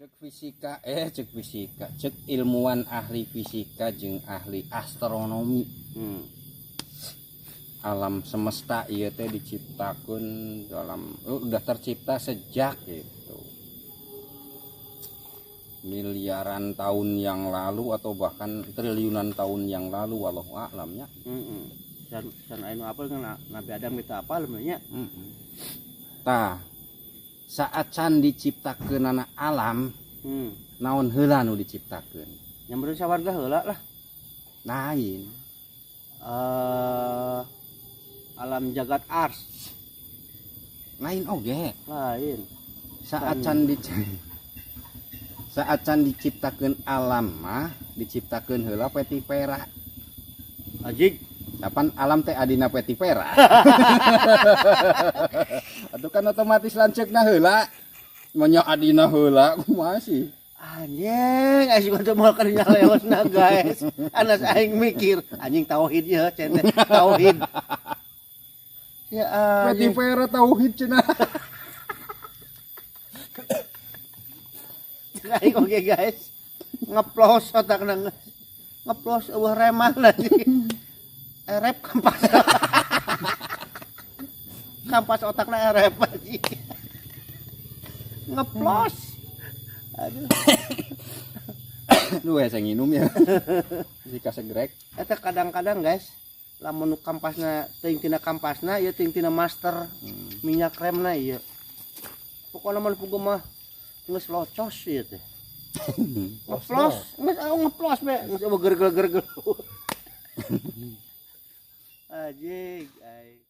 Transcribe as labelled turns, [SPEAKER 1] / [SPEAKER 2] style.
[SPEAKER 1] Cek fisika, cek fisika, cek ilmuwan ahli fisika jeung ahli astronomi. Alam semesta ieu teh diciptakeun dalam udah tercipta sejak gitu miliaran tahun yang lalu atau bahkan triliunan tahun yang lalu, wallahu a'lam nya.
[SPEAKER 2] Heeh. San san anu apa Nabi Adam kita apa nya.
[SPEAKER 1] Heeh. Tah, saat can diciptakeunana alam, naon heula nu diciptakeun?
[SPEAKER 2] Yang bener sawarga heula lah.
[SPEAKER 1] Lain.
[SPEAKER 2] Alam jagat ars.
[SPEAKER 1] Lain oge.
[SPEAKER 2] Lain.
[SPEAKER 1] Saat can saat can diciptakeun alam mah diciptakeun heula petivera.
[SPEAKER 2] Ajig.
[SPEAKER 1] Kapan alam teh adina petivera? Atuh kan otomatis lanceukna heula. Monya adina heula kumaha sih?
[SPEAKER 2] Anjing, aing mah teu moal kadinya lewasna guys. Anas aing mikir, anjing tauhid ya, cenah tauhid. Ya anjing.
[SPEAKER 1] Petivera tauhid cenah.
[SPEAKER 2] Aing oge guys. Ngeplos otakna. Ngeplos eueuh remah anjing. Erep kampas. Kampas otakna erep anjing. Ngeplos. Aduh.
[SPEAKER 1] Lu hese nginum ya. Si kasegrek.
[SPEAKER 2] Eta kadang-kadang guys, lamun nu kampasna teuing tina kampasna ieu teuing tina master minyak remna ieu. Pokona mah puguh mah geus locos ieu teh. Ngeplos, geus ngeplos be, geus gergel-gergel. Anjing, aing.